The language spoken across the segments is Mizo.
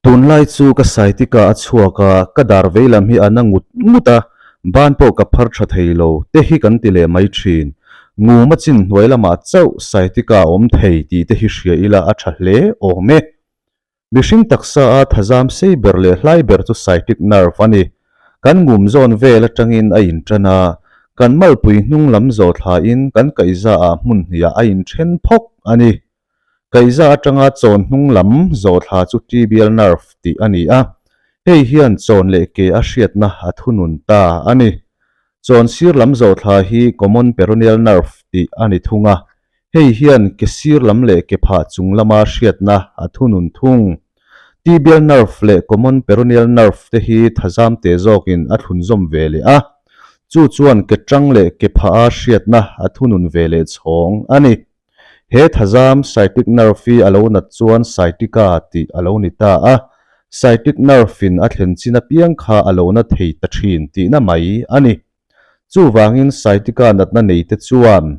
Tunlai chu ka saitika a chhuak a, ka dar veilam hi a na ngut ngut a, ban pawh ka phar tha thei lo, te hi kan ti leh mai thin. Nguma chin hnuai lamah chauh saitika a awm thei tih te hi hria ila a tha hle awm e. Mihring taksa a thazam sei ber leh hlai ber chu sciatic nerve a ni. Kan ngum zawn vel atangin a intan a, kan malpui hnung lam zawh thlain kan kaihza ah hmun hniah a inthen phawk a ni. Kaihza atanga chawn hnung lam zawh thla chu tibial nerve tih a ni a, hei hian chawn leh ke a hriatna a thunun ta a ni. Chawn sir lam zawh thla hi common peroneal nerve tih a ni thung a, Hei hian ke sir lam leh ke phah chung lama hriatna a thunun thung. Tibial nerve leh common peroneal nerve te hi thazam te zawkin a thlunzawm ve leh a, chu chuan ke tang leh ke phaha hriatna a thunun ve leh chhawng a ni. He thazam sciatic nerve hi a lo nat chuan sciatica tih a lo ni ta a, sciatic nerve in a thlen chin apiang kha a lo na thei ta thin tihna mai a ni. Chuvangin sciatica natna neite chuan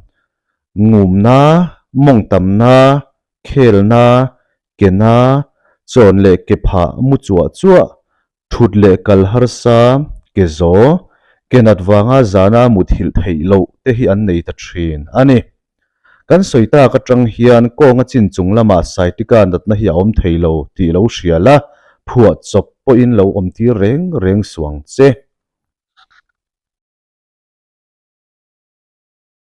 Ngumna, mawngtamna, khelna, kena, chawn leh ke phah mu chuah chuah, thut leh kal harsa, ke zaw, ke nat vanga zana muthilh theih loh te hi an nei ta thin a ni. Kan sawi tak atang hian kawnga chin chung lamah sciatica natna hi a awm thei lo tih lo hria la, phuah chawp pawhin lo awm tir reng reng suang che.